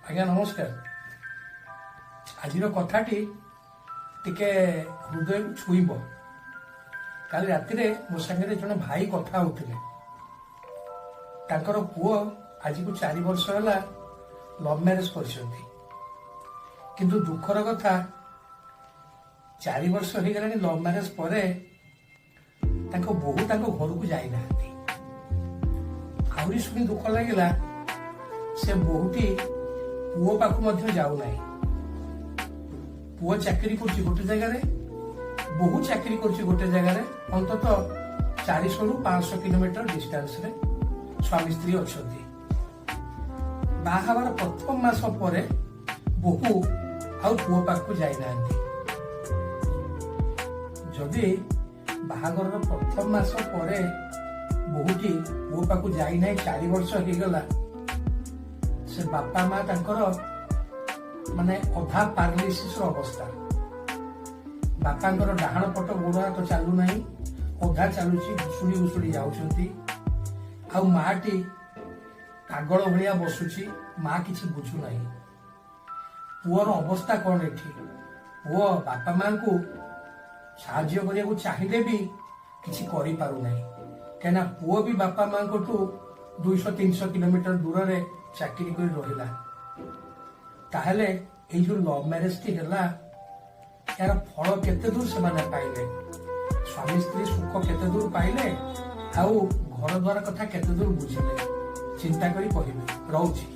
ଆଜ୍ଞା ନମସ୍କାର। ଆଜିର କଥାଟି ଟିକେ ହୃଦୟକୁ ଛୁଇଁବ। କାଲି ରାତିରେ ମୋ ସାଙ୍ଗରେ ଜଣେ ଭାଇ କଥା ହଉଥିଲେ। ତାଙ୍କର ପୁଅ ଆଜିକୁ 4 ବର୍ଷ ହେଲା ଲଭ୍ ମ୍ୟାରେଜ କରିଛନ୍ତି। କିନ୍ତୁ ଦୁଃଖର କଥା, 4 ବର୍ଷ ହେଇଗଲାଣି ଲଭ୍ ମ୍ୟାରେଜ ପରେ ତାଙ୍କ ବୋହୂ ତାଙ୍କ ଘରକୁ ଯାଇନାହାନ୍ତି। ଆହୁରି ଶୁଣି ଦୁଃଖ ଲାଗିଲା, ସେ ବୋହୂଟି ପୁଅ ପାଖକୁ ମଧ୍ୟ ଯାଉନାହିଁ। ପୁଅ ଚାକିରି କରୁଛି ଗୋଟେ ଜାଗାରେ, ବୋହୂ ଚାକିରି କରୁଛି ଗୋଟେ ଜାଗାରେ। ଅନ୍ତତଃ 400ରୁ 500 କିଲୋମିଟର ଡିଷ୍ଟାନ୍ସରେ ସ୍ୱାମୀ ସ୍ତ୍ରୀ ଅଛନ୍ତି। ବାହା ହେବାର ପ୍ରଥମ ମାସ ପରେ ବୋହୂ ଆଉ ପୁଅ ପାଖକୁ ଯାଇନାହାନ୍ତି। ଯଦି ବାହାଘରର ପ୍ରଥମ ମାସ ପରେ ବୋହୂଟି ପୁଅ ପାଖକୁ ଯାଇନାହିଁ, 4 ବର୍ଷ ହେଇଗଲା, ସେ ବାପା ମା ତାଙ୍କର ମାନେ ଅଧା ପାରାଲିସିସ୍ ର ଅବସ୍ଥା। ବାପାଙ୍କର ଡାହାଣ ପଟ ଗୋଡ ହାତ ଚାଲୁନାହିଁ, ଅଧା ଚାଲୁଛି, ଘୁଷୁଡ଼ି ଘୁଷୁଡ଼ି ଯାଉଛନ୍ତି। ଆଉ ମାଟି ପାଗଳ ଭଳିଆ ବସୁଛି। ମା କିଛି ବୁଝୁନାହିଁ ପୁଅର ଅବସ୍ଥା କଣ। ଏଠି ପୁଅ ବାପା ମାଙ୍କୁ ସାହାଯ୍ୟ କରିବାକୁ ଚାହିଁଲେ ବି କିଛି କରିପାରୁନାହିଁ, କାହିଁକିନା ପୁଅ ବି ବାପା ମାଙ୍କଠୁ 200-300 କିଲୋମିଟର ଦୂରରେ ଚାକିରି କରି ରହିଲା। ତାହେଲେ ଏଇ ଯୋଉ ଲଭ୍ ମ୍ୟାରେଜଟି ହେଲା, ଏହାର ଫଳ କେତେ ଦୂର ସେମାନେ ପାଇଲେ? ସ୍ୱାମୀ ସ୍ତ୍ରୀ ସୁଖ କେତେ ଦୂର ପାଇଲେ ଆଉ ଘର ଦ୍ୱାର କଥା କେତେ ଦୂର ବୁଝିଲେ? ଚିନ୍ତା କରି କହିବେ। ରହୁଛି।